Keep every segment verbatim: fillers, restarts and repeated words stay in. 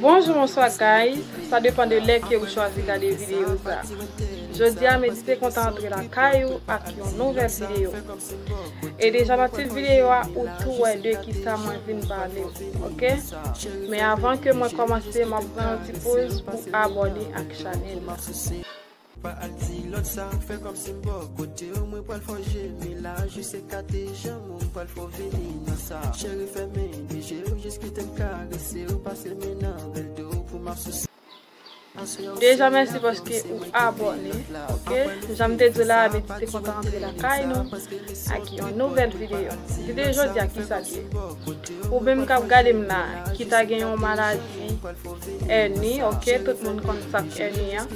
Bonjou, bonswa guys, sa depann de lè ke ou chwazi gade videyo sa. Jodi a Medi te kontan antre lakay ou ak yon nouvèl videyo. E deja nan tit videyo a ou tou wè de kisa mwen vin pale, oke? Men avan ke mwen kòmanse, m ap pran yon ti poz pou abòne ak chanèl la. Pa al di lòt sa, fè kòmsi m bò kote w, mwen pral fè w jemi la, jis ekate janm ou, m pral fè w vini nan sa. Cheri, fèmen de je w, jis kite m karese w, pase men nan bèl do w pou m ap souse. Deja mèsi paske ou abòne, oke? Jan m te di w la, Medi te kontan antre lakay nou ak yon nouvèl videyo. Videyo jodi a, kisa l ye? Ou menm k ap gade m la, ki ta gen yon maladi èni, oke, tout moun konn sa k èni an,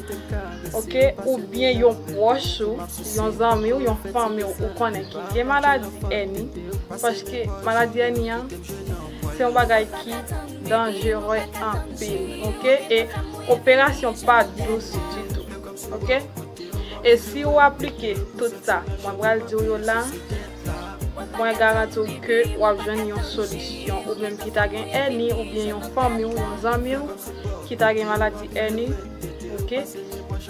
oke, oubyen yon pwòch ou, yon zanmi w, yon fanmi w, ou konnen ki gen maladi èni, paske maladi èni an, se yon bagay ki danjere anpil, oke, e operasyon pa dous ditou, oke. E si ou aplike tout sa mwen pral di w yo la, mwen garanti w ke w ap jwenn yon solisyon. Ou menm ki ta gen èni, oubyen yon fanmi w, yon zanmi w ki ta gen maladi èni, oke?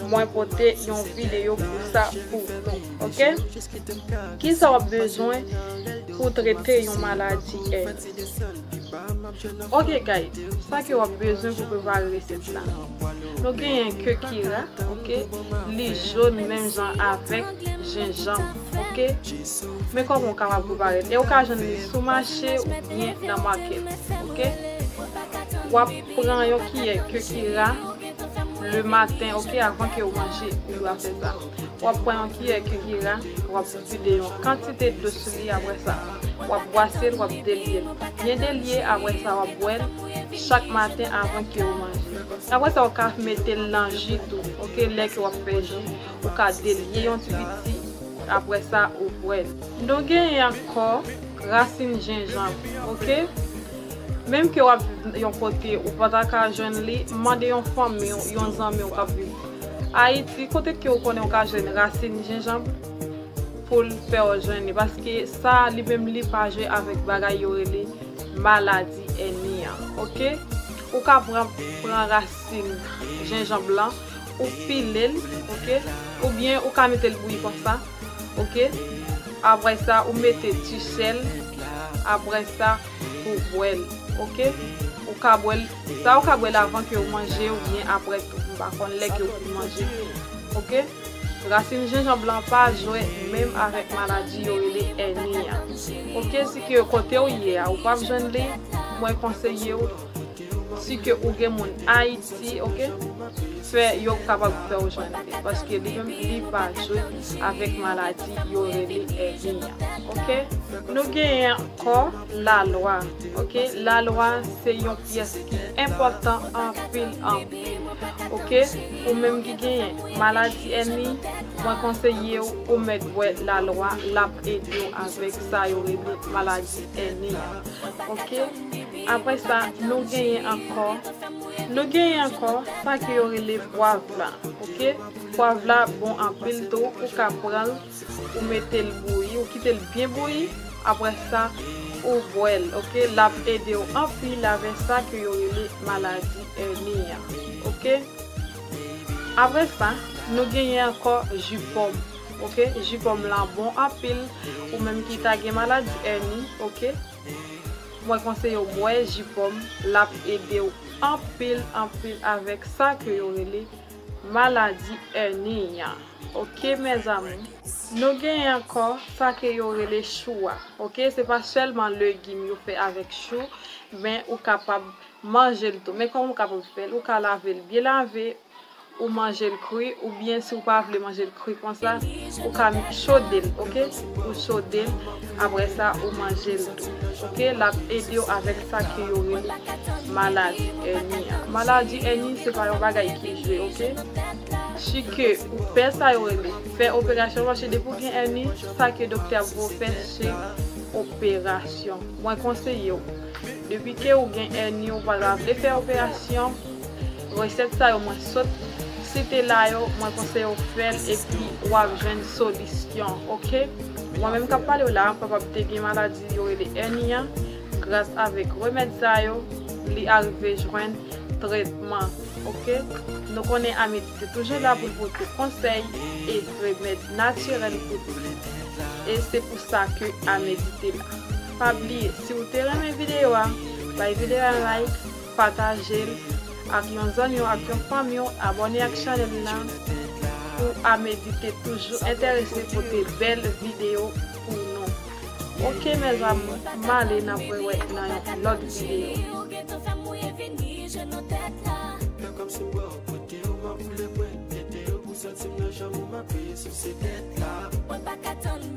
Mwen pote yon videyo pou sa pou nou, oke? Kisa w ap bezwen pou trete yon maladi èni? Oke guys, sa ke w ap bezwen pou prepare resèt la. Nou genyen kekira, oke? Li jòn menm jan avèk jenjanm, oke? Men kòman w kapab prepare l? E ou ka jwenn li sou mache oubyen nan makèt, oke? W ap pran yon kiyè kekira le maten, oke? Avan ke w manje, ou dwe fè sa. W ap pran yon kiyè kekira, w ap vide yon kantite dlo sou li, apre sa, w ap bwase l, w ap delye l. Byen delye, apre sa, w ap bwè l chak maten avan ke w manje. Apre sa, w ka mete l nan ji tou, oke? Lè ke w ap fè ji, ou ka delye yon ti piti, apre sa, ou bwè l. Nou genyen ankò rasin jenjanm, oke? Menm ke w ap viv yon kote ou pa ta ka jwenn li, mande yon fanmi w, yon zanmi w k ap viv Ayiti, kote ke w konnen w ka jwenn rasin jenjanm pou l fè w jwenn li, paske sa li menm li pa jwe avèk bagay yo rele maladi èni an, oke? Ou ka pran, pran rasin jenjanm lan, ou pile l, oke? Oubyen ou ka mete l bouyi konsa, oke? Apre sa, ou mete ti sèl, apre sa, ou bwè l, oke? Ou ka bwè l, sa ou ka bwè l avan ke ou manje oubyen apre tou. M pa konn lè ke ou fin manje, oke? Rasin jenjanm lan pa jwe menm avèk maladi yo rele èni an. Oke, si ke kote ou ye a, ou p ap jwenn li, mwen konseye w, si ke ou gen moun Ayiti, oke, fè yo kapab fè w jwenn li, paske li menm li pa jwe avèk maladi yo rele èni an, oke? Nou genyen ankò lalwa, oke? Lalwa se yon pyès ki enpòtan anpil, anpil, oke? Ou menm ki genyen maladi èni, mwen konseye w ou mèt bwè lalwa, l ap ede w avèk sa yo rele maladi èni an, oke? Apre sa, nou genyen ankò, nou genyen ankò sa ke yo rele pwav la, oke? Pwav la bon anpil tou, ou ka pran l, ou mete l bouyi, ou kite l byen bouyi, apre sa, ou bwè l, oke? L ap ede w anpil avèk sa ke yo rele maladi èni an, oke? Apre sa, nou genyen ankò ji pòm, oke? Ji pòm lan bon anpil, ou menm ki ta gen maladi èni, oke? Mwen konseye w bwè ji pòm, l ap ede w anpil, anpil avèk sa ke yo rele maladi èni an. Oke, mes amours. Nou genyen ankò sa ke yo rele chou a. Oke, se pa sèlman legim yo fè avèk chou, men ou kapab manje l tou. Men kòman ou kapab fè l? Ou ka lave l byen lave, ou manje l kri, oubyen si w pa vle manje l kri konsa, ou ka chode l, oke? Ou chode l, apre sa, ou manje l tou, oke? L ap ede w avèk sa ke yo rele maladi èni an. Maladi èni, se pa yon bagay ki jwe, oke? Si ke ou pè sa yo rele fè operasyon, paske depi w gen èni, sa ke doktè ap voye w fè, se operasyon. Mwen konseye w, depi ke ou gen èni, ou pa ta vle fè operasyon, resèt sa yo mwen sot site la yo, mwen konseye w fè l epi w ap jwenn solisyon, oke? Mwen menm k ap pale w la, m kapab te gen maladi yo rele èni an, gras avèk remèd sa yo, li arive jwenn tretman. Oke? Nou konnen Amedite toujou la pou l pote konsèy e remèd natirèl pou nou. E se pou sa ke Amedite la. Pa bliye, si w te renmen videyo a, bay videyo a like, pataje l ak yon zanmi w, ak yon fanmi w, abòne ak chanèl la pou Amedite toujou enterese pote bèl videyo pou nou. Oke, mes amours, m ale, n ap rewè nan yon lòt videyo. Fè kòmsi m wè w kote yo, m ap woule pwen mete yo pou santi m nan janm ou m ap peye sou se tèt la. Mwen pa ka tann